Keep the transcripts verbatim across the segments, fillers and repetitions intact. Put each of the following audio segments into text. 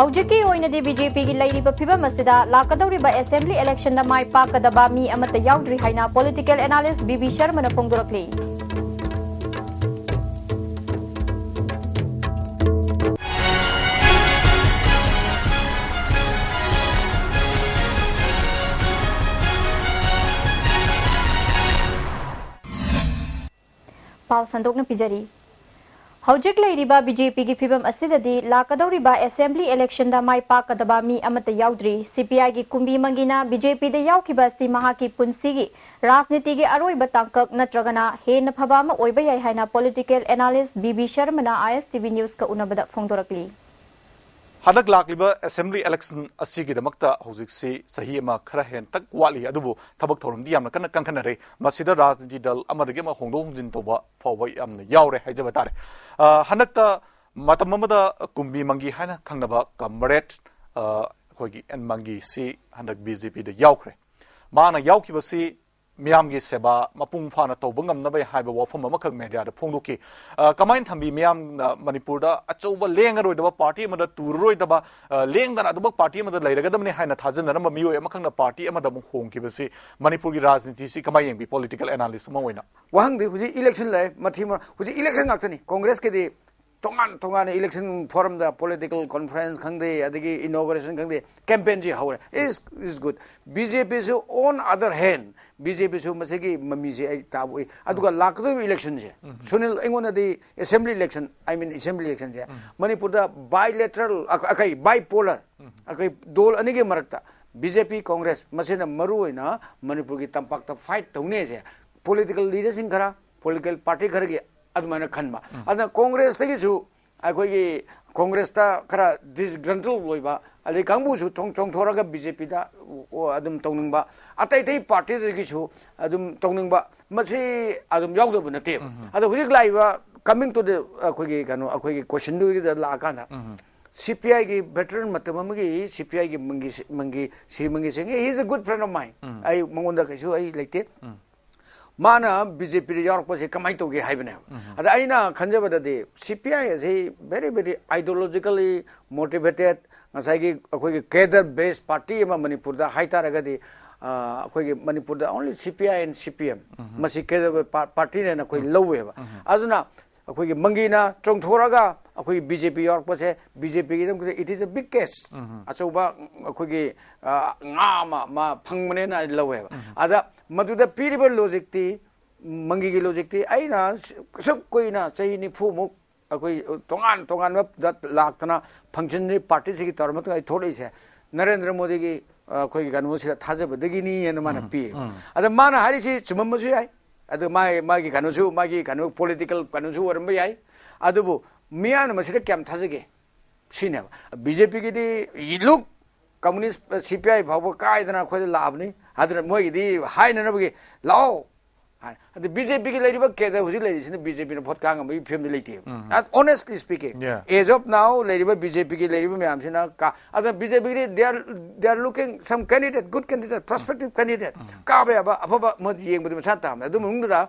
ꯍꯧꯖꯤꯛꯀꯤ ꯑꯣꯏꯅꯗꯤ B J ꯄꯤꯒꯤ ꯂꯩꯔꯤꯕ ꯐꯤꯕꯝ ꯑꯁꯤꯗ ꯂꯥꯛꯀꯗꯧꯔꯤꯕ assembly election ꯗ ꯃꯥꯏ ꯄꯥꯛꯀꯗꯕ ꯃꯤ ꯑꯃꯠꯇ ꯌꯥꯎꯗ꯭ꯔꯤ ꯍꯥꯏꯅ political analyst ꯕꯤ ꯕꯤ ꯁꯔꯃꯅ ꯐꯣꯡꯗꯣꯔꯛꯂꯤ꯫ ꯄꯥꯎ ꯁꯟꯗꯣꯛꯅ ꯄꯤꯖꯔꯤ꯫ ꯍꯧꯖꯤꯛ ꯂꯩꯔꯤꯕ ꯕꯤ ꯖꯦ ꯄꯤꯒꯤ ꯐꯤꯕꯝ ꯑꯁꯤꯗꯗꯤ ꯂꯥꯛꯀꯗꯧꯔꯤꯕ assembly election ꯗ ꯃꯥꯏ ꯄꯥꯛꯀꯗꯕ ꯃꯤ ꯑꯃꯠꯇ ꯌꯥꯎꯗ꯭ꯔꯤ꯫ ꯁꯤ ꯄꯤ ꯑꯥꯏꯒꯤ ꯀꯨꯝꯕꯤ ꯃꯪꯒꯤꯅ ꯕꯤ ꯖꯦ ꯄꯤꯗ ꯌꯥꯎꯈꯤꯕ ꯑꯁꯤ ꯃꯍꯥꯛꯀꯤ ꯄꯨꯟꯁꯤꯒꯤ ꯔꯥꯖꯅꯤꯇꯤꯒꯤ ꯑꯔꯣꯏꯕ ꯇꯥꯡꯀꯛ ꯅꯠꯇ꯭ꯔꯒꯅ ꯍꯦꯟꯅ ꯐꯕ ꯑꯃ ꯑꯣꯏꯕ ꯌꯥꯏ ꯍꯥꯏꯅ political analyst ꯕꯤ ꯕꯤ ꯁꯔꯃꯅ ꯑꯥꯏ ꯑꯦꯁ ꯇꯤ ꯚꯤ News ꯀ ꯎꯅꯕꯗ ꯐꯣꯡꯗꯣꯔꯛꯂꯤ꯫ ꯍꯟꯗꯛ ꯂꯥꯛꯂꯤꯕ assembly election ꯑꯁꯤꯒꯤꯗꯃꯛꯇ ꯍꯧꯖꯤꯛꯁꯤ ꯆꯍꯤ ꯑꯃ ꯈꯔ ꯍꯦꯟꯇꯛ ꯋꯥꯠꯂꯤ, ꯑꯗꯨꯕꯨ ꯊꯕꯛ ꯊꯧꯔꯝꯗꯤ ꯌꯥꯝꯅ ꯀꯟꯅ ꯀꯟꯈꯠꯅꯔꯦ꯫ ꯃꯁꯤꯗ ꯔꯥꯖꯅꯤꯇꯤ ꯗꯜ ꯑꯃꯗꯒꯤ ꯑꯃ ꯍꯣꯡꯗꯣꯛ ꯍꯣꯡꯖꯤꯟ ꯇꯧꯕ ꯐꯥꯎꯕ ꯌꯥꯝꯅ ꯌꯥꯎꯔꯦ ꯍꯥꯏꯖꯕ ꯇꯥꯔꯦ꯫ ꯑ, ꯍꯟꯗꯛꯇ ꯃꯇꯝ ꯑꯃꯗ ꯀꯨꯝꯕꯤ ꯃꯪꯒꯤ ꯍꯥꯏꯅ ꯈꯪꯅꯕ comrade, ꯑ, ꯑꯩꯈꯣꯏꯒꯤ ꯑꯦꯟ ꯃꯪꯒꯤꯁꯤ ꯍꯟꯗꯛ ꯕꯤ ꯖꯦ ꯄꯤꯗ ꯌꯥꯎꯈ꯭ꯔꯦ꯫ ꯃꯥꯅ ꯌꯥꯎꯈꯤꯕꯁꯤ ꯃꯤꯌꯥꯝꯒꯤ ꯁꯦꯕꯥ ꯃꯄꯨꯡ ꯐꯥꯅ ꯇꯧꯕ ꯉꯝꯅꯕ ꯍꯥꯏꯕ ꯋꯥꯐꯝ ꯑꯃꯈꯛ ꯃꯦꯗꯤꯌꯥꯗ ꯐꯣꯡꯗꯣꯛꯈꯤ꯫ ꯑ, ꯀꯃꯥꯏꯅ ꯊꯝꯕꯤ? ꯃꯤꯌꯥꯝꯅ ꯃꯅꯤꯄꯨꯔꯗ ꯑꯆꯧꯕ ꯂꯦꯡꯉꯔꯣꯏꯗꯕ ꯄꯥꯔꯇꯤ ꯑꯃꯗ ꯇꯨꯔꯔꯣꯏꯗꯕ, ꯑ, ꯂꯦꯡꯗꯅ ꯑꯗꯨꯃꯛ ꯄꯥꯔꯇꯤ ꯑꯃꯗ ꯂꯩꯔꯒꯗꯕꯅꯤ ꯍꯥꯏꯅ ꯊꯥꯖꯅꯔꯝꯕ ꯃꯤꯑꯣꯏ ꯑꯃꯈꯛꯅ ꯄꯥꯔꯇꯤ ꯑꯃꯗ ꯑꯃꯨꯛ ꯍꯣꯡꯈꯤꯕꯁꯤ ꯃꯅꯤꯄꯨꯔꯒꯤ ꯔꯥꯖꯅꯤꯇꯤꯁꯤ ꯀꯃꯥꯏꯅ ꯌꯦꯡꯕꯤ, political analyst ꯑꯃ ꯑꯣꯏꯅ? ꯋꯥꯍꯪꯗꯤ ꯍꯧꯖꯤꯛ election ꯂꯩ, ꯃꯊꯤ ꯃꯔ-, ꯍꯧꯖꯤꯛ election ꯉꯥꯛꯇꯅꯤ꯫ ꯀꯣꯡꯒ꯭ꯔꯦꯁꯀꯤꯗꯤ ꯇꯣꯉꯥꯟ ꯇꯣꯉꯥꯟꯅ election forum ꯗ political conference ꯈꯪꯗꯦ, ꯑꯗꯒꯤ inauguration ꯈꯪꯗꯦ, campaign ꯁꯤ ꯍꯧꯔꯦ꯫ Is, is good. B J P ꯁꯨ on other hand, B J P ꯁꯨ ꯃꯁꯤꯒꯤ ꯃꯃꯤꯁꯦ ꯑꯩ ꯇꯥꯕ ꯎꯏ꯫ ꯑꯗꯨꯒ ꯂꯥꯛꯀꯗꯧꯔꯤꯕ election ꯁꯦ, ꯁꯨꯅꯤꯜ, ꯑꯩꯉꯣꯟꯗꯗꯤ assembly election, I mean assembly election ꯁꯦ ꯃꯅꯤꯄꯨꯔꯗ bilateral, ꯑ-, ꯑ-, ꯀꯩ, bipolar, ꯑꯩꯈꯣꯏ ꯗꯣꯜ ꯑꯅꯤꯒꯤ ꯃꯔꯛꯇ ꯕꯤ ꯖꯦ ꯄꯤ, ꯀꯣꯡꯒ꯭ꯔꯦꯁ ꯃꯁꯤꯅ ꯃꯔꯨꯑꯣꯏꯅ ꯃꯅꯤꯄꯨꯔꯒꯤ ꯇꯝꯄꯥꯛꯇ fight ꯇꯧꯅꯦꯁꯦ political leader ꯁꯤꯡ ꯈꯔ, political party ꯈꯔꯒꯤ ꯑꯗꯨꯃꯥꯏꯅ ꯈꯟꯕ꯫ ꯑꯗꯨꯅ ꯀꯣꯡꯒ꯭ꯔꯦꯁꯇꯒꯤꯁꯨ ꯑꯩꯈꯣꯏꯒꯤ ꯀꯣꯡꯒ꯭ꯔꯦꯁꯇ ꯈꯔ disgruntled ꯑꯣꯏꯕ, ꯑꯗꯩ ꯀꯥꯡꯕꯨꯁꯨ ꯊꯣꯡ-, ꯆꯣꯡꯊꯣꯔꯒ ꯕꯤ ꯖꯦ ꯄꯤꯗ ꯑꯗꯨꯝ ꯇꯧꯅꯤꯡꯕ, ꯑꯇꯩ ꯑꯇꯩ ꯄꯥꯔꯇꯤꯗꯒꯤꯁꯨ ꯑꯗꯨꯝ ꯇꯧꯅꯤꯡꯕ, ꯃꯁꯤ ꯑꯗꯨꯝ ꯌꯥꯎꯗꯕ ꯅꯠꯇꯦꯕ꯫ ꯑꯗꯣ ꯍꯧꯖꯤꯛ ꯂꯥꯛꯏꯕ, coming to the, ꯑꯩꯈꯣꯏꯒꯤ ꯀꯩꯅꯣ, ꯑꯩꯈꯣꯏꯒꯤ question ꯗꯨꯒꯤꯗ ꯂꯥꯛꯑꯀꯥꯟꯗ, ꯁꯤ ꯄꯤ ꯑꯥꯏꯒꯤ veteran ꯃꯇꯝ ꯑꯃꯒꯤ ꯁꯤ ꯄꯤ ꯑꯥꯏꯒꯤ ꯃꯪꯒꯤ, ꯃꯪꯒꯤ, ꯁ꯭ꯔꯤ ꯃꯪꯒꯤ ꯁꯦꯡꯉꯦ, he is a good friend of mine. ꯑꯩ ꯃꯉꯣꯟꯗ ꯀꯩꯁꯨ ꯑꯩ ꯂꯩꯇꯦ꯫ ꯃꯥꯅ ꯕꯤ ꯖꯦ ꯄꯤꯗ ꯌꯥꯎꯔꯛꯄꯁꯦ ꯀꯃꯥꯏꯅ ꯇꯧꯒꯦ ꯍꯥꯏꯕꯅꯦꯕ꯫ ꯑꯗ ꯑꯩꯅ ꯈꯟꯖꯕꯗꯗꯤ ꯁꯤ ꯄꯤ ꯑꯥꯏ ꯑꯁꯤ very, very ideologically motivated, ꯉꯁꯥꯏꯒꯤ ꯑꯩꯈꯣꯏꯒꯤ cadre based party ꯑꯃ ꯃꯅꯤꯄꯨꯔꯗ ꯍꯥꯏꯇꯥꯔꯒꯗꯤ, ꯑ, ꯑꯩꯈꯣꯏꯒꯤ ꯃꯅꯤꯄꯨꯔꯗ only C P I and C P M, ꯃꯁꯤ cadre party ꯅꯦꯅ ꯑꯩꯈꯣꯏ ꯂꯧꯋꯦꯕ꯫ ꯑꯗꯨꯅ ꯑꯩꯈꯣꯏꯒꯤ ꯃꯪꯒꯤꯅ ꯆꯣꯡꯊꯣꯔꯒ ꯑꯩꯈꯣꯏꯒꯤ B J P ꯌꯥꯎꯔꯛꯄꯁꯦ, B J P ꯒꯤꯗꯃꯛꯇ it is a big case, ꯑꯆꯧꯕ ꯑꯩꯈꯣꯏꯒꯤ, ꯑ, ꯉꯥ ꯑꯃ, ꯑꯃ ꯐꯪꯕꯅꯦꯅ ꯑꯩ ꯂꯧꯋꯦꯕ꯫ ꯑꯗ ꯃꯗꯨꯗ ꯄꯤꯔꯤꯕ logic ꯇꯤ, ꯃꯪꯒꯤꯒꯤ logic ꯇꯤ ꯑꯩꯅ ꯑꯁꯨꯛ ꯀꯨꯏꯅ ꯆꯍꯤ ꯅꯤꯐꯨꯃꯨꯛ ꯑꯩꯈꯣꯏ ꯇꯣꯉꯥꯟ ꯇꯣꯉꯥꯟꯕꯗ ꯂꯥꯛꯇꯅ function ꯁꯤ party ꯁꯤꯒꯤ ꯇꯧꯔ ꯃꯇꯨꯡꯗ ꯑꯩ ꯊꯣꯛꯂꯛꯏꯁꯦ ꯅꯔꯦꯟꯗ꯭ꯔ ꯃꯣꯗꯤꯒꯤ, ꯑ, ꯑꯩꯈꯣꯏꯒꯤ ꯀꯩꯅꯣꯁꯤꯗ ꯊꯥꯖꯕꯗꯒꯤꯅꯤ ꯍꯥꯏꯅ ꯃꯥꯅ ꯄꯤ꯫ ꯑꯗ ꯃꯥꯅ ꯍꯥꯏꯔꯤꯁꯤ ꯆꯨꯝꯃꯝꯕꯁꯨ ꯌꯥꯏ꯫ ꯑꯗ ꯃꯥꯒꯤ, ꯃꯥꯒꯤ ꯀꯩꯅꯣꯁꯨ, ꯃꯥꯒꯤ ꯀꯩꯅꯣ political ꯀꯩꯅꯣꯁꯨ ꯑꯣꯏꯔꯝꯕ ꯌꯥꯏ꯫ ꯑꯗꯨꯕꯨ ꯃꯤꯌꯥꯝꯅ ꯃꯁꯤꯗ ꯀꯌꯥꯝ ꯊꯥꯖꯒꯦ? ꯁꯤꯅꯦꯕ꯫ B J P ꯒꯤꯗꯤ look, communist, C P I ꯐꯥꯎꯕ ꯀꯥꯏꯗꯅ ꯑꯩꯈꯣꯏꯗ ꯂꯥꯛꯑꯕꯅꯤ꯫ ꯑꯗꯨꯅ ꯃꯣꯏꯒꯤꯗꯤ ꯍꯥꯏꯅꯅꯕꯒꯤ ꯂꯥꯛꯑꯣ ꯍꯥꯏ꯫ ꯑꯗꯨ B J P ꯒꯤ ꯂꯩꯔꯤꯕ cadre ꯍꯧꯖꯤꯛ ꯂꯩꯔꯤꯁꯤꯅ B J P ꯅ vote ꯀꯥ ꯉꯝꯕꯒꯤ ꯐꯤꯕꯝꯗ ꯂꯩꯇꯦꯕ꯫ Honestly speaking, as of now ꯂꯩꯔꯤꯕ B J P ꯒꯤ ꯂꯩꯔꯤꯕ ꯃꯌꯥꯝꯁꯤꯅ ꯀꯥ-, ꯑꯗꯨꯅ B J P ꯒꯤꯗꯤ they are, they are looking some candidate, good candidate, prospective candidate, ꯀꯥꯕ ꯌꯥꯕ ꯑꯐꯕ ꯃꯣꯏ ꯌꯦꯡꯕꯗꯤ ꯃꯁꯥ ꯇꯥꯕꯅꯤ꯫ ꯑꯗꯨ ꯃꯅꯨꯡꯗꯨꯗ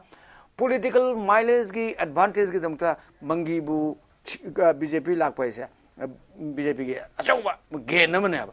political mileage ꯒꯤ, advantage ꯒꯤꯗꯃꯛꯇ ꯃꯪꯒꯤꯕꯨ ꯁꯤ-, ꯑ, B J P ꯂꯥꯛꯄ ꯍꯥꯏꯁꯦ, ꯑ, B J P ꯒꯤ ꯑꯆꯧꯕ gain ꯑꯃꯅꯦꯕ꯫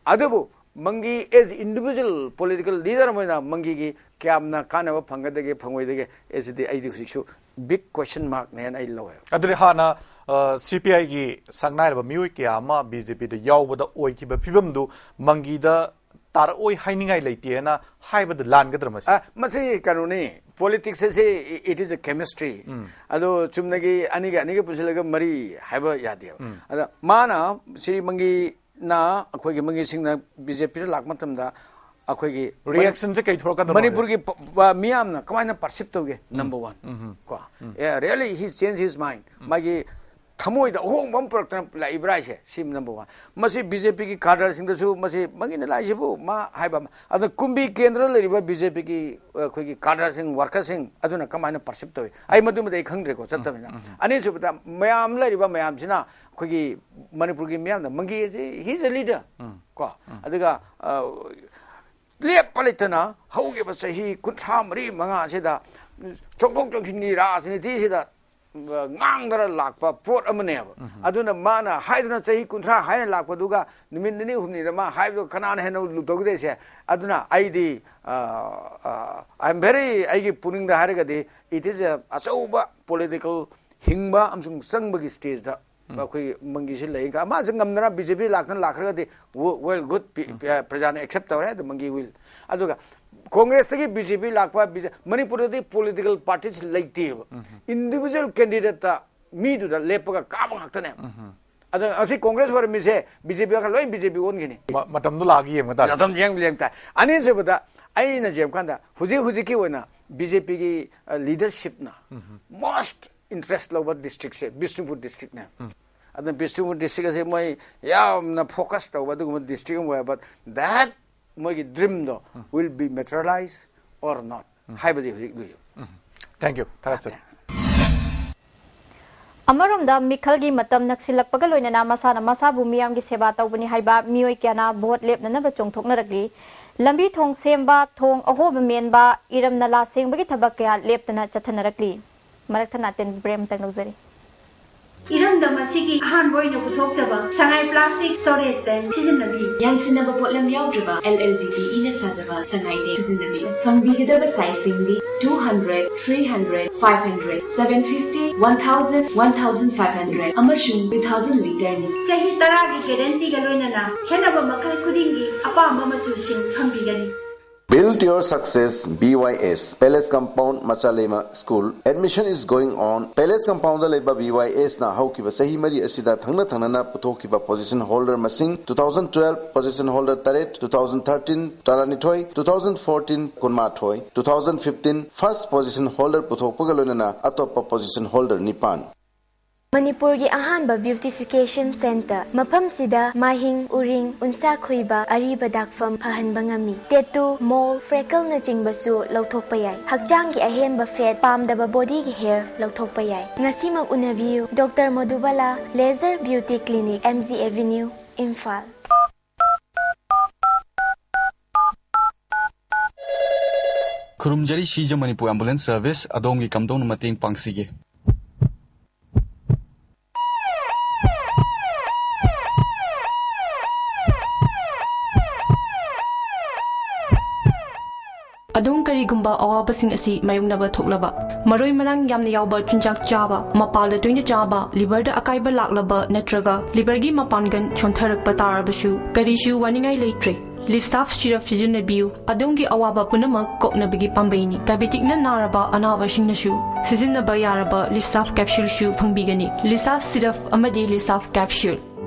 ꯑꯗꯨꯕꯨ ꯃꯪꯒꯤ as individual political leader ꯑꯃ ꯑꯣꯏꯅ ꯃꯪꯒꯤꯒꯤ ꯀꯌꯥꯝꯅ ꯀꯥꯟꯅꯕ ꯐꯪꯒꯗꯒꯦ, ꯐꯪꯉꯣꯏꯗꯒꯦ? ꯑꯁꯤꯗꯤ ꯑꯩꯗꯤ ꯍꯧꯖꯤꯛꯁꯨ big question mark ꯅꯦꯅ ꯑꯩ ꯂꯧꯋꯦꯕ꯫ ꯑꯗꯨꯗꯤ ꯍꯥꯟꯅ, ꯑ, C P I ꯒꯤ ꯁꯛꯅꯥꯏꯔꯕ ꯃꯤꯑꯣꯏ ꯀꯌꯥ ꯑꯃ B J P ꯗ ꯌꯥꯎꯕꯗ ꯑꯣꯏꯈꯤꯕ ꯐꯤꯕꯝꯗꯨ ꯃꯪꯒꯤꯗ ꯇꯥꯔꯛꯑꯣꯏ ꯍꯥꯏꯅꯤꯡꯉꯥꯏ ꯂꯩꯇꯦꯅ ꯍꯥꯏꯕꯗ ꯂꯥꯟꯒꯗ꯭ꯔꯥ ꯃꯁꯤ? ꯑ, ꯃꯁꯤ ꯀꯩꯅꯣꯅꯤ, politics ꯑꯁꯤ it is a chemistry꯫ ꯑꯗꯣ ꯆꯨꯝꯅꯒꯤ ꯑꯅꯤꯒ ꯑꯅꯤꯒ ꯄꯨꯟꯁꯤꯜꯂꯒ ꯃꯔꯤ ꯍꯥꯏꯕ ꯌꯥꯗꯦꯕ꯫ ꯑꯗ ꯃꯥꯅ, ꯁ꯭ꯔꯤ ꯃꯪꯒꯤꯅ, ꯑꯩꯈꯣꯏꯒꯤ ꯃꯪꯒꯤꯁꯤꯡꯅ B J P ꯗ ꯂꯥꯛꯄ ꯃꯇꯝꯗ ꯑꯩꯈꯣꯏꯒꯤ reaction ꯁꯦ ꯀꯩ ꯊꯣꯛꯂꯛꯀꯗꯧꯅꯣ? ꯃꯅꯤꯄꯨꯔꯒꯤ ꯄ-, ꯄ-, ꯃꯤꯌꯥꯝꯅ ꯀꯃꯥꯏꯅ perceive ꯇꯧꯒꯦ? Number one꯫ ꯀꯣ? ꯑꯦ, really he change his mind꯫ ꯃꯥꯒꯤ ꯊꯃꯣꯏꯗ ꯑꯍꯣꯡꯕ ꯑꯃ ꯄꯨꯔꯛꯇꯅ ꯂꯥꯛꯏꯕ꯭ꯔꯥ ꯍꯥꯏꯁꯦ, ꯁꯤ number one꯫ ꯃꯁꯤ B J P ꯒꯤ cadre ꯁꯤꯡꯗꯁꯨ ꯃꯁꯤ ꯃꯪꯒꯤꯅ ꯂꯥꯛꯏꯁꯤꯕꯨ ꯃꯥ ꯍꯥꯏꯕ ꯑꯃ꯫ ꯑꯗꯨꯅ ꯀꯨꯝꯕꯤ ꯀꯦꯟꯗ꯭ꯔꯗ ꯂꯩꯔꯤꯕ B J P ꯒꯤ, ꯑ, ꯑꯩꯈꯣꯏꯒꯤ cadre ꯁꯤꯡ, worker ꯁꯤꯡ ꯑꯗꯨꯅ ꯀꯃꯥꯏꯅ perceive ꯇꯧꯏ? ꯑꯩ ꯃꯗꯨꯃꯗꯤ ꯑꯩ ꯈꯪꯗ꯭ꯔꯦꯀꯣ, ꯆꯠꯇꯕꯅꯤꯅ꯫ ꯑꯅꯤꯁꯨꯕꯗ ꯃꯌꯥꯝ ꯂꯩꯔꯤꯕ ꯃꯌꯥꯝꯁꯤꯅ ꯑꯩꯈꯣꯏꯒꯤ ꯃꯅꯤꯄꯨꯔꯒꯤ ꯃꯤꯌꯥꯝꯅ ꯃꯪꯒꯤ ꯑꯁꯤ he is a leader꯫ ꯀꯣ? ꯑꯗꯨꯒ, ꯑ, ꯂꯦꯞꯄ ꯂꯩꯇꯅ ꯍꯧꯈꯤꯕ ꯆꯍꯤ ꯀꯨꯟꯊ꯭ꯔꯥ ꯃꯔꯤ ꯃꯉꯥꯁꯤꯗ ꯆꯣꯡꯊꯣꯛ ꯆꯣꯡꯁꯤꯟꯒꯤ ꯔꯥꯖꯅꯤꯇꯤꯁꯤꯗ ꯉꯥꯡꯗꯅ ꯂꯥꯛꯄ ꯄꯣꯠ ꯑꯃꯅꯦꯕ꯫ ꯑꯗꯨꯅ ꯃꯥꯅ ꯍꯥꯏꯗꯨꯅ ꯆꯍꯤ ꯀꯨꯟꯊ꯭ꯔꯥ ꯍꯥꯏꯅ ꯂꯥꯛꯄꯗꯨꯒ ꯅꯨꯃꯤꯠ ꯅꯤꯅꯤ ꯍꯨꯝꯅꯤꯗ ꯃꯥ ꯍꯥꯏꯕꯗꯣ ꯀꯅꯥꯅ ꯍꯦꯟꯅ ꯂꯨꯞꯇꯧꯒꯗꯣꯏꯁꯦ? ꯑꯗꯨꯅ ꯑꯩꯗꯤ, ꯑ, ꯑ, I am very, ꯑꯩꯒꯤ ꯄꯨꯛꯅꯤꯡꯗ ꯍꯥꯏꯔꯒꯗꯤ, it is a ꯑꯆꯧꯕ political ꯍꯤꯡꯕ ꯑꯃꯁꯨꯡ ꯆꯪꯕꯒꯤ stageꯇ ꯑꯩꯈꯣꯏ ꯃꯪꯒꯤꯁꯤ ꯂꯩ꯫ ꯃꯥꯁꯦ ꯉꯝꯗꯅ BJP ꯂꯥꯛꯇꯅ ꯂꯥꯛꯈ꯭ꯔꯒꯗꯤ, well, good, ꯄ꯭ꯔꯖꯥꯅ accept ꯇꯧꯔꯦ, ꯑꯗꯨ ꯃꯪꯒꯤ will꯫ ꯑꯗꯨꯒ ꯀꯣꯡꯒ꯭ꯔꯦꯁꯇꯒꯤ BJP ꯂꯥꯛꯄ, ꯕꯤ ꯖꯦ, ꯃꯅꯤꯄꯨꯔꯗꯗꯤ political parties ꯂꯩꯇꯦꯕ꯫ Individual candidateꯇ ꯃꯤꯗꯨꯗ ꯂꯦꯞꯄꯒ ꯀꯥꯕ ꯉꯥꯛꯇꯅꯦ꯫ ꯑꯗ ꯉꯁꯤ ꯀꯣꯡꯒ꯭ꯔꯦꯁ ꯑꯣꯏꯔꯝꯃꯤꯁꯦ BJP ꯂꯣꯏ BJP ꯑꯣꯟꯈꯤꯅꯤ꯫ ꯃ-, ꯃꯇꯝꯗꯣ ꯂꯥꯛꯑꯒ ꯌꯦꯡꯕ ꯇꯥꯔꯦ꯫ ꯃꯇꯝ ꯌꯦꯡ, ꯌꯦꯡ ꯇꯥꯏ꯫ ꯑꯅꯤꯁꯨꯕꯗ ꯑꯩꯅ ꯌꯦꯡꯕ ꯀꯥꯟꯗ ꯍꯧꯖꯤꯛ ꯍꯧꯖꯤꯛꯀꯤ ꯑꯣꯏꯅ BJPꯒꯤ, ꯑ, leadershipꯅ most interest ꯂꯧꯕ districtꯁꯦ ꯕꯤꯁꯅꯨꯄꯨꯔ districtꯅꯦ꯫ ꯑꯗꯨꯅ ꯕꯤꯁꯅꯨꯄꯨꯔ district ꯑꯁꯤ ꯃꯣꯏ ꯌꯥꯝꯅ focus ꯇꯧꯕ ꯑꯗꯨꯒꯨꯝꯕ district ꯑꯃ ꯑꯣꯏ, but that ꯃꯣꯏꯒꯤ dreamꯗꯣ will be materialize or not ꯍꯥꯏꯕꯗꯤ ꯍꯧꯖꯤꯛ ꯂꯨꯏ꯫ Thank you꯫ ꯊꯥꯒꯠꯆꯔꯤ꯫ ꯑꯃꯔꯣꯝꯗ ꯃꯤꯈꯜꯒꯤ ꯃꯇꯝ ꯅꯛꯁꯤꯜꯂꯛꯄꯒ ꯂꯣꯏꯅꯅ ꯃꯁꯥꯅ ꯃꯁꯥꯕꯨ ꯃꯤꯌꯥꯝꯒꯤ ꯁꯦꯕꯥ ꯇꯧꯕꯅꯤ ꯍꯥꯏꯕ ꯃꯤꯑꯣꯏ ꯀꯌꯥꯅ ꯚꯣꯠ ꯂꯦꯞꯅꯅꯕ ꯆꯣꯡꯊꯣꯛꯅꯔꯛꯂꯤ꯫ ꯂꯝꯕꯤ ꯊꯣꯡ ꯁꯦꯝꯕ, ꯊꯣꯡ ꯑꯍꯣꯕ ꯃꯦꯟꯕ, ꯏꯔꯝ ꯅꯂꯥ ꯁꯦꯡꯕꯒꯤ ꯊꯕꯛ ꯀꯌꯥ ꯂꯦꯞꯇꯅ ꯆꯠꯊꯅꯔꯛꯂꯤ꯫ ꯃꯔꯛ ꯊꯠꯅ ꯑꯇꯦꯟꯕ ꯕ꯭ꯔꯦꯛ ꯑꯃꯇꯪ ꯂꯧꯖꯔꯤ꯫ ꯏꯔꯝꯗꯝ ꯑꯁꯤꯒꯤ ꯑꯍꯥꯟꯕ ꯑꯣꯏꯅ ꯄꯨꯊꯣꯛꯆꯕ ꯁꯉꯥꯏ plastic storage tank ꯁꯤꯖꯤꯟꯅꯕꯤ꯫ ꯌꯥꯟꯁꯤꯟꯅꯕ ꯄꯣꯠꯂꯝ ꯌꯥꯎꯗ꯭ꯔꯕ L L D P ꯏꯅ ꯁꯥꯖꯕ ꯁꯉꯥꯏ tank ꯁꯤꯖꯤꯟꯅꯕꯤ꯫ ꯐꯪꯕꯤꯒꯗꯕ sizeꯁꯤꯡꯗꯤ two hundred, three hundred, five hundred, seven fifty, one thousand, one thousand five hundred ꯑꯃꯁꯨꯡ two thousand literꯅꯤ꯫ ꯆꯍꯤ ꯇꯔꯥꯒꯤ guaranteeꯒ ꯂꯣꯏꯅꯅ ꯈꯦꯠꯅꯕ ꯃꯈꯜ ꯈꯨꯗꯤꯡꯒꯤ ꯑꯄꯥꯝꯕ ꯃꯆꯨꯁꯤꯡ ꯐꯪꯕꯤꯒꯅꯤ꯫ Build Your Success, B Y S, Palace Compound, Machaleima School. Admission is going on. Palace Compoundꯗ ꯂꯩꯕ B Y Sꯅ ꯍꯧꯈꯤꯕ ꯆꯍꯤ ꯃꯔꯤ ꯑꯁꯤꯗ ꯊꯪꯅ ꯊꯪꯅꯅ ꯄꯨꯊꯣꯛꯈꯤꯕ position holder ꯃꯁꯤꯡ, two thousand twelve position holder ꯇꯔꯦꯠ, two thousand thirteen ꯇꯔꯥꯅꯤꯊꯣꯏ, two thousand fourteen ꯀꯨꯟꯃꯥꯊꯣꯏ, two thousand fifteen first position holder ꯄꯨꯊꯣꯛꯄꯒ ꯂꯣꯏꯅꯅ ꯑꯇꯣꯞꯄ position holder ꯅꯤꯄꯥꯟ꯫ ꯃꯅꯤꯄꯨꯔꯒꯤ ꯑꯍꯥꯟꯕ beautification centre꯫ ꯃꯐꯝꯁꯤꯗ ꯃꯥꯏꯍꯤꯡ, ꯎꯔꯤꯡ, ꯎꯟꯁꯥ ꯈꯨꯏꯕ, ꯑꯔꯤꯕ ꯗꯥꯛꯐꯝ ꯐꯍꯟꯕ ꯉꯝꯃꯤ꯫ Tattoo, mole, freckleꯅꯆꯤꯡꯕꯁꯨ ꯂꯧꯊꯣꯛꯄ ꯌꯥꯏ꯫ ꯍꯛꯆꯥꯡꯒꯤ ꯑꯍꯦꯟꯕ fat, ꯄꯥꯝꯗꯕ bodyꯒꯤ hair ꯂꯧꯊꯣꯛꯄ ꯌꯥꯏ꯫ ꯉꯁꯤꯃꯛ ꯎꯅꯕꯤꯌꯨ꯫ Doctor Madhubala, Laser Beauty Clinic, M G Avenue, Imphal. ꯈꯨꯔꯨꯝꯖꯔꯤ ꯁꯤꯖ ꯃꯅꯤꯄꯨꯔ ambulance service, ꯑꯗꯣꯝꯒꯤ ꯀꯝꯗꯧꯅ ꯃꯇꯦꯡ ꯄꯥꯡꯁꯤꯒꯦ? ꯑꯗꯣꯝ ꯀꯔꯤꯒꯨꯝꯕ ꯑꯋꯥꯕꯁꯤꯡ ꯑꯁꯤ ꯃꯥꯌꯣꯛꯅꯕ ꯊꯣꯛꯂꯕ, ꯃꯔꯣꯏ ꯃꯔꯥꯡ ꯌꯥꯝꯅ ꯌꯥꯎꯕ ꯆꯤꯟꯖꯥꯛ ꯆꯥꯕ, ꯃꯄꯥꯜꯗ ꯇꯣꯏꯅ ꯆꯥꯕ, ꯂꯤꯚꯔꯗ ꯑꯀꯥꯏꯕ ꯂꯥꯛꯂꯕ ꯅꯠꯇ꯭ꯔꯒ ꯂꯤꯚꯔꯒꯤ ꯃꯄꯥꯡꯒꯜ ꯁꯣꯟꯊꯔꯛꯄ ꯇꯥꯔꯕꯁꯨ, ꯀꯔꯤꯁꯨ ꯋꯥꯅꯤꯡꯉꯥꯏ ꯂꯩꯇ꯭ꯔꯦ꯫ ꯂꯤꯞꯁꯥꯐ ꯁꯤꯔꯞ ꯁꯤꯖꯤꯟꯅꯕꯤꯌꯨ꯫ ꯑꯗꯣꯝꯒꯤ ꯑꯋꯥꯕ ꯄꯨꯝꯅꯃꯛ ꯀꯣꯛꯅꯕꯒꯤ ꯄꯥꯝꯕꯩꯅꯤ꯫ ꯗꯥꯏꯕꯦꯇꯤꯛꯅ ꯅꯥꯔꯕ ꯑꯅꯥꯕꯁꯤꯡꯅꯁꯨ ꯁꯤꯖꯤꯟꯅꯕ ꯌꯥꯔꯕ ꯂꯤꯞꯁꯥꯐ ꯀꯦꯞꯁꯨꯜꯁꯨ ꯐꯪꯕꯤꯒꯅꯤ꯫ ꯂꯤꯞꯁꯥꯐ ꯁꯤꯔꯞ ꯑꯃꯗꯤ ꯂꯤꯞꯁꯥꯐ ꯀꯦꯞꯁꯨꯜ꯫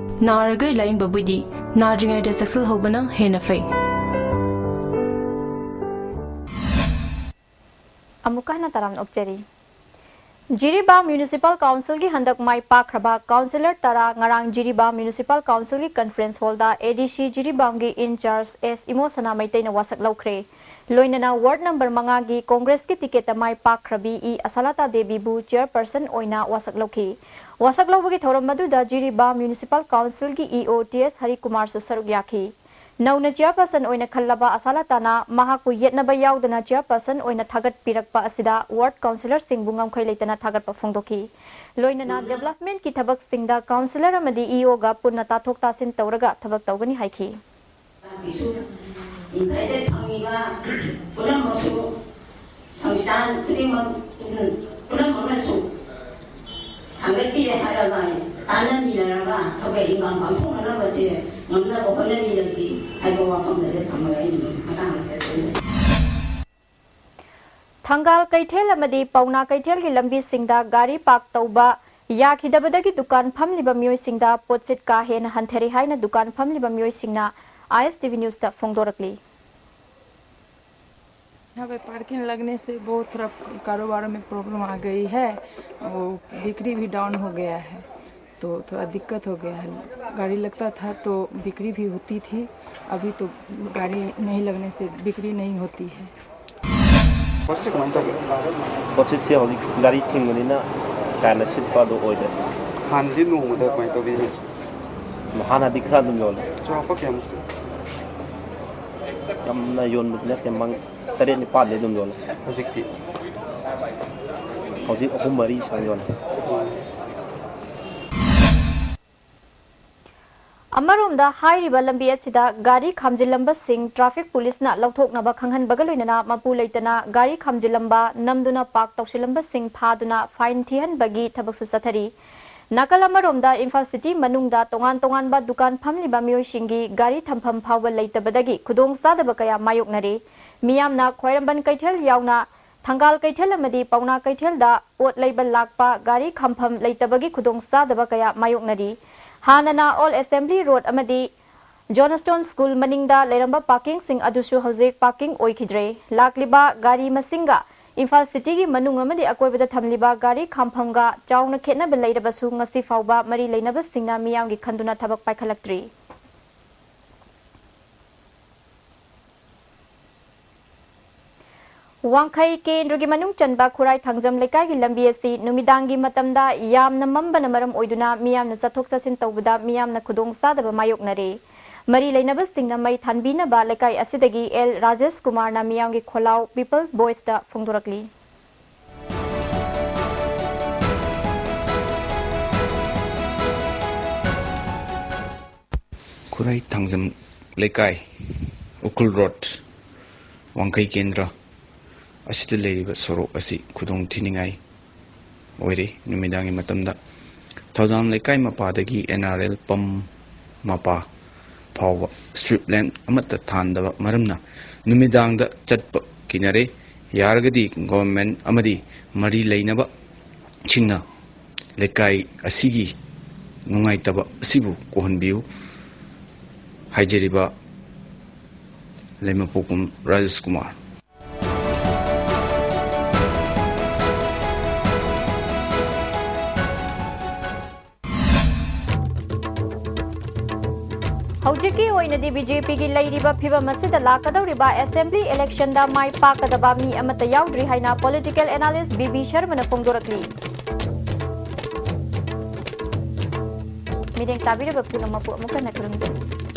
ꯅꯥꯔꯒ ꯂꯥꯌꯦꯡꯕꯕꯨꯗꯤ ꯅꯥꯗ꯭ꯔꯤꯉꯩꯗ ꯆꯦꯛꯁꯤꯜꯍꯧꯕꯅ ꯍꯦꯟꯅ ꯐꯩ꯫ ꯑꯃꯨꯛꯀ ꯍꯟꯅ ꯇꯔꯥꯝꯅ ꯑꯣꯛꯆꯔꯤ꯫ ꯖꯤꯔꯤꯕꯥꯝ ꯃ꯭ꯌꯨꯅꯤꯁꯤꯄꯥꯜ ꯀꯥꯎꯟꯁꯤꯜꯒꯤ ꯍꯟꯗꯛ ꯃꯥꯏ ꯄꯥꯛꯈ꯭ꯔꯕ ꯀꯥꯎꯟꯁꯤꯂꯔ ꯇꯔꯥ ꯉꯔꯥꯡ ꯖꯤꯔꯤꯕꯥꯝ ꯃ꯭ꯌꯨꯅꯤꯁꯤꯄꯥꯜ ꯀꯥꯎꯟꯁꯤꯜꯒꯤ ꯀꯟꯐꯔꯦꯟꯁ ꯍꯣꯜꯗ ꯑꯦ ꯗꯤ ꯁꯤ ꯖꯤꯔꯤꯕꯥꯝꯒꯤ ꯏꯟꯆꯥꯔꯖ ꯑꯦꯁ ꯏꯃꯣꯁꯅꯥ ꯃꯩꯇꯩꯅ ꯋꯥꯁꯛ ꯂꯧꯈ꯭ꯔꯦ꯫ ꯂꯣꯏꯅꯅ ꯋꯥꯔꯗ ꯅꯝꯕꯔ ꯃꯉꯥꯒꯤ ꯀꯣꯡꯒ꯭ꯔꯦꯁꯀꯤ ꯇꯤꯀꯦꯠꯇ ꯃꯥꯏ ꯄꯥꯛꯈ꯭ꯔꯕꯤ ꯏ ꯑꯁꯥꯂꯥꯇꯥ ꯗꯦꯕꯤꯕꯨ ꯆꯤꯌꯔꯄꯔꯁꯟ ꯑꯣꯏꯅ ꯋꯥꯁꯛ ꯂꯧꯈꯤ꯫ ꯋꯥꯁꯛ ꯂꯧꯕꯒꯤ ꯊꯧꯔꯝ ꯑꯗꯨꯗ ꯖꯤꯔꯤꯕꯥꯝ ꯃ꯭ꯌꯨꯅꯤꯁꯤꯄꯥꯜ ꯀꯥꯎꯟꯁꯤꯜꯒꯤ ꯏ ꯑꯣ ꯇꯤ ꯑꯦꯁ ꯍꯔꯤꯀꯨꯃꯥꯔꯁꯨ ꯁꯔꯨꯛ ꯌꯥꯈꯤ꯫ ꯅꯧꯅ ꯆꯤꯌꯔꯄꯔꯁꯟ ꯑꯣꯏꯅ ꯈꯜꯂꯕ ꯑꯁꯥꯂꯥꯇꯥꯅ ꯃꯍꯥꯛꯄꯨ ꯌꯦꯠꯅꯕ ꯌꯥꯎꯗꯅ ꯆꯤꯌꯔꯄꯔꯁꯟ ꯑꯣꯏꯅ ꯊꯥꯒꯠꯄꯤꯔꯛꯄ ꯑꯁꯤꯗ ꯋꯥꯔꯗ ꯀꯥꯎꯟꯁꯤꯂꯔꯁꯤꯡꯕꯨ ꯉꯝꯈꯩ ꯂꯩꯇꯅ ꯊꯥꯒꯠꯄ ꯐꯣꯡꯗꯣꯛꯈꯤ꯫ ꯂꯣꯏꯅꯅ ꯗꯦꯕꯂꯞꯃꯦꯟꯠꯀꯤ ꯊꯕꯛꯁꯤꯡꯗ ꯀꯥꯎꯟꯁꯤꯂꯔ ꯑꯃꯗꯤ ꯏ ꯑꯣꯒ ꯄꯨꯟꯅ ꯇꯥꯊꯣꯛ ꯇꯥꯁꯤꯟ ꯇꯧꯔꯒ ꯊꯕꯛ ꯇꯧꯒꯅꯤ ꯍꯥꯏꯈꯤ꯫ ꯏꯟꯚꯥꯏꯇꯦꯗ ꯐꯪꯉꯤꯕ ꯄꯨꯝꯅꯃꯛꯁꯨ ꯁꯪꯁꯊꯥꯟ ꯈꯨꯗꯤꯡꯃꯛ, ꯎꯝ, ꯄꯨꯝꯅꯃꯛꯅꯁꯨ ꯊꯥꯡꯒꯠꯄꯤꯔꯦ ꯍꯥꯏꯔꯒ ꯇꯥꯟꯅꯃꯤꯟꯅꯔꯒ ꯊꯕꯛ ꯏꯟꯈꯥꯡ ꯄꯥꯡꯊꯣꯛꯅꯅꯕꯁꯦ ꯉꯝꯅꯕ ꯍꯣꯠꯅꯃꯤꯟꯅꯁꯤ ꯍꯥꯏꯕ ꯋꯥꯐꯝꯗꯁꯦ ꯊꯝꯃꯒ ꯑꯩꯅ ꯃꯇꯥꯡ ꯑꯁꯤꯗ ꯂꯣꯏꯁꯤꯟꯖꯔꯦ꯫ ꯊꯪꯒꯥꯜ ꯀꯩꯊꯦꯜ ꯑꯃꯗꯤ ꯄꯥꯎꯅꯥ ꯀꯩꯊꯦꯜꯒꯤ ꯂꯝꯕꯤꯁꯤꯡꯗ ꯒꯥꯔꯤ ꯄꯥꯔꯛ ꯇꯧꯕ ꯌꯥꯈꯤꯗꯕꯗꯒꯤ ꯗꯨꯀꯥꯟ ꯐꯝꯂꯤꯕ ꯃꯤꯑꯣꯏꯁꯤꯡꯗ ꯄꯣꯠꯁꯤꯠ ꯀꯥ ꯍꯦꯟꯅ ꯍꯟꯊꯔꯦ ꯍꯥꯏꯅ ꯗꯨꯀꯥꯟ ꯐꯝꯂꯤꯕ ꯃꯤꯑꯣꯏꯁꯤꯡꯅ ꯑꯥꯏ ꯑꯦꯁ ꯇꯤ ꯚꯤ ꯅ꯭ꯌꯨꯁꯇ ꯐꯣꯡꯗꯣꯔꯛꯂꯤ꯫ यहाँ पे पार्किंग लगने से बहुत थोड़ा कारोबारों में प्रॉब्लम आ गई है, वो बिक्री भी डाउन हो गया है, तो थोड़ा दिक्कत हो गया है। गाड़ी लगता था तो बिक्री भी होती थी, अभी तो गाड़ी नहीं लगने से बिक्री नहीं होती है। ꯄꯣꯠꯁꯤꯠꯁꯦ ꯍꯧꯖꯤꯛ ꯒꯥꯔꯤ ꯊꯤꯡꯕꯅꯤꯅ ꯀꯥ ꯍꯦꯟꯅ ꯁꯤꯠꯄ ꯑꯗꯨ ꯑꯣꯏꯗ꯭ꯔꯦ꯫ ꯍꯥꯟꯅꯗꯤ ꯅꯣꯡꯃꯗ ꯀꯃꯥꯏꯅ ꯇꯧꯕꯤꯔꯤ? ꯍꯥꯟꯅꯗꯤ ꯈꯔ ꯑꯗꯨꯝ ꯌꯣꯜꯂꯦ꯫ ꯆꯥꯎꯔꯥꯛꯄ ꯀꯌꯥꯃꯨꯛ? ꯌꯥꯝꯅ ꯌꯣꯟꯕꯗꯤ ꯅꯠꯇꯦ, ꯃꯪ ꯇꯔꯦꯠ ꯅꯤꯄꯥꯜꯗꯤ ꯑꯗꯨꯝ ꯌꯣꯜꯂꯦ꯫ ꯍꯧꯖꯤꯛꯇꯤ? ꯍꯧꯖꯤꯛ ꯑꯍꯨꯝ ꯃꯔꯤ ꯁꯨꯃꯥꯏꯅ ꯌꯣꯜꯂꯦ꯫ ꯑꯃꯔꯣꯝꯗ, ꯍꯥꯏꯔꯤꯕ ꯂꯝꯕꯤ ꯑꯁꯤꯗ ꯒꯥꯔꯤ ꯈꯥꯝꯖꯤꯜꯂꯝꯕꯁꯤꯡ ꯇ꯭ꯔꯥꯐꯤꯛ ꯄꯨꯂꯤꯁꯅ ꯂꯧꯊꯣꯛꯅꯕ ꯈꯪꯍꯟꯕꯒ ꯂꯣꯏꯅꯅ ꯃꯄꯨ ꯂꯩꯇꯅ ꯒꯥꯔꯤ ꯈꯥꯝꯖꯤꯜꯂꯝꯕ, ꯅꯝꯗꯨꯅ ꯄꯥꯔꯛ ꯇꯧꯁꯤꯜꯂꯝꯕꯁꯤꯡ ꯐꯥꯗꯨꯅ ꯐꯥꯏꯟ ꯊꯤꯍꯟꯕꯒꯤ ꯊꯕꯛꯁꯨ ꯆꯠꯊꯔꯤ꯫ ꯅꯥꯀꯜ ꯑꯃꯔꯣꯝꯗ, ꯏꯝꯐꯥꯜ ꯁꯤꯇꯤ ꯃꯅꯨꯡꯗ ꯇꯣꯉꯥꯟ ꯇꯣꯉꯥꯟꯕ ꯗꯨꯀꯥꯟ ꯐꯝꯂꯤꯕ ꯃꯤꯑꯣꯏꯁꯤꯡꯒꯤ ꯒꯥꯔꯤ ꯊꯝꯐꯝ ꯐꯥꯎꯕ ꯂꯩꯇꯕꯗꯒꯤ ꯈꯨꯗꯣꯡꯆꯥꯗꯕ ꯀꯌꯥ ꯃꯥꯌꯣꯛꯅꯔꯤ꯫ ꯃꯤꯌꯥꯝꯅ ꯈ꯭ꯋꯥꯏꯔꯝꯕꯟ ꯀꯩꯊꯦꯜ ꯌꯥꯎꯅ ꯊꯪꯒꯥꯜ ꯀꯩꯊꯦꯜ ꯑꯃꯗꯤ ꯄꯥꯎꯅꯥ ꯀꯩꯊꯦꯜꯗ ꯄꯣꯠ ꯂꯩꯕ ꯂꯥꯛꯄ ꯒꯥꯔꯤ ꯈꯥꯝꯐꯝ ꯂꯩꯇꯕꯒꯤ ꯈꯨꯗꯣꯡꯆꯥꯗꯕ ꯀꯌꯥ ꯃꯥꯌꯣꯛꯅꯔꯤ꯫ ꯍꯥꯟꯅꯅ ꯑꯣꯜ ꯑꯦꯁꯦꯝꯕ꯭ꯂꯤ ꯔꯣꯗ ꯑꯃꯗꯤ ꯖꯣꯟꯁꯇꯣꯟ ꯁ꯭ꯀꯨꯜ ꯃꯅꯤꯡꯗ ꯂꯩꯔꯝꯕ ꯄꯥꯔꯀꯤꯡꯁꯤꯡ ꯑꯗꯨꯁꯨ ꯍꯧꯖꯤꯛ ꯄꯥꯔꯀꯤꯡ ꯑꯣꯏꯈꯤꯗ꯭ꯔꯦ꯫ ꯂꯥꯛꯂꯤꯕ ꯒꯥꯔꯤ ꯃꯁꯤꯡꯒ ꯏꯝꯐꯥꯜ ꯁꯤꯇꯤꯒꯤ ꯃꯅꯨꯡ ꯑꯃꯗꯤ ꯑꯀꯣꯏꯕꯗ ꯊꯝꯂꯤꯕ ꯒꯥꯔꯤ ꯈꯥꯝꯐꯝꯒ ꯆꯥꯎꯅ ꯈꯦꯠꯅꯕ ꯂꯩꯔꯕꯁꯨ ꯉꯁꯤ ꯐꯥꯎꯕ ꯃꯔꯤ ꯂꯩꯅꯕꯁꯤꯡꯅ ꯃꯤꯌꯥꯝꯒꯤ ꯈꯟꯗꯨꯅ ꯊꯕꯛ ꯄꯥꯏꯈꯠꯂꯛꯇ꯭ꯔꯤ꯫ ꯋꯥꯡꯈꯩ ꯀꯦꯟꯗ꯭ꯔꯒꯤ ꯃꯅꯨꯡ ꯆꯟꯕ ꯈꯨꯔꯥꯏ ꯊꯥꯡꯖꯝ ꯂꯩꯀꯥꯏꯒꯤ ꯂꯝꯕꯤ ꯑꯁꯤ ꯅꯨꯃꯤꯗꯥꯡꯒꯤ ꯃꯇꯝꯗ ꯌꯥꯝꯅ ꯃꯝꯕꯅ ꯃꯔꯝ ꯑꯣꯏꯗꯨꯅ ꯃꯤꯌꯥꯝꯅ ꯆꯠꯊꯣꯛ ꯆꯠꯁꯤꯟ ꯇꯧꯕꯗ ꯃꯤꯌꯥꯝꯅ ꯈꯨꯗꯣꯡꯆꯥꯗꯕ ꯃꯥꯌꯣꯛꯅꯔꯦ꯫ ꯃꯔꯤ ꯂꯩꯅꯕꯁꯤꯡꯅ ꯃꯩ ꯊꯥꯟꯕꯤꯅꯕ ꯂꯩꯀꯥꯏ ꯑꯁꯤꯗꯒꯤ ꯑꯦꯜ ꯔꯥꯖꯦꯁ ꯀꯨꯃꯥꯔꯅ ꯃꯤꯌꯥꯝꯒꯤ ꯈꯣꯜꯂꯥꯎ ꯄꯤꯄꯜꯁ ꯚꯣꯏꯁꯇ ꯐꯣꯡꯗꯣꯔꯛꯂꯤ꯫ ꯈꯨꯔꯥꯏ ꯊꯥꯡꯖꯝ ꯂꯩꯀꯥꯏ, ꯎꯈ꯭ꯔꯨꯜ ꯔꯣꯗ, ꯋꯥꯡꯈꯩ ꯀꯦꯟꯗ꯭ꯔ ꯑꯁꯤꯗ ꯂꯩꯔꯤꯕ ꯁꯣꯔꯣꯛ ꯑꯁꯤ ꯈꯨꯗꯣꯡ ꯊꯤꯅꯤꯡꯉꯥꯏ ꯑꯣꯏꯔꯦ꯫ ꯅꯨꯃꯤꯗꯥꯡꯒꯤ ꯃꯇꯝꯗ ꯊꯧꯗꯥꯝ ꯂꯩꯀꯥꯏ ꯃꯄꯥꯗꯒꯤ ꯑꯦꯟ ꯑꯥꯔ ꯑꯦꯜ ꯄꯝ ꯃꯄꯥ ꯐꯥꯎꯕ ꯁ꯭ꯇ꯭ꯔꯤꯞ ꯂꯦꯝꯞ ꯑꯃꯠꯇ ꯊꯥꯟꯗꯕ ꯃꯔꯝꯅ ꯅꯨꯃꯤꯗꯥꯡꯗ ꯆꯠꯄ ꯀꯤꯅꯔꯦ꯫ ꯌꯥꯔꯒꯗꯤ ꯒꯣꯚꯔꯟꯃꯦꯟꯠ ꯑꯃꯗꯤ ꯃꯔꯤ ꯂꯩꯅꯕꯁꯤꯡꯅ ꯂꯩꯀꯥꯏ ꯑꯁꯤꯒꯤ ꯅꯨꯡꯉꯥꯏꯇꯕ ꯑꯁꯤꯕꯨ ꯀꯣꯛꯍꯟꯕꯤꯌꯨ꯫ ꯍꯥꯏꯖꯔꯤꯕ ꯂꯩꯃꯄꯣꯛꯄꯝ ꯔꯥꯖꯦꯁ ꯀꯨꯃꯥꯔ꯫ ꯍꯧꯖꯤꯛꯀꯤ ꯑꯣꯏꯅꯗꯤ ꯕꯤ ꯖꯦ ꯄꯤꯒꯤ ꯂꯩꯔꯤꯕ ꯐꯤꯕꯝ ꯑꯁꯤꯗ ꯂꯥꯛꯀꯗꯧꯔꯤꯕ ꯑꯦꯁꯦꯝꯕ꯭ꯂꯤ ꯏꯂꯦꯛꯁꯟꯗ ꯃꯥꯏ ꯄꯥꯛꯀꯗꯕ ꯃꯤ ꯑꯃꯠꯇ ꯌꯥꯎꯗ꯭ꯔꯤ ꯍꯥꯏꯅ ꯄꯣꯂꯤꯇꯤꯀꯦꯜ ꯑꯦꯅꯥꯂꯤꯁ꯭ꯠ ꯕꯤ ꯕꯤ ꯁꯔꯃꯅ ꯐꯣꯡꯗꯣꯔꯛꯂꯤ꯫ ꯃꯤꯠꯌꯦꯡ ꯇꯥꯕꯤꯔꯤꯕ ꯄꯨꯝꯅꯃꯛꯄꯨ ꯑꯃꯨꯛ ꯍꯟꯅ ꯈꯨꯔꯨꯝꯖꯔꯤ꯫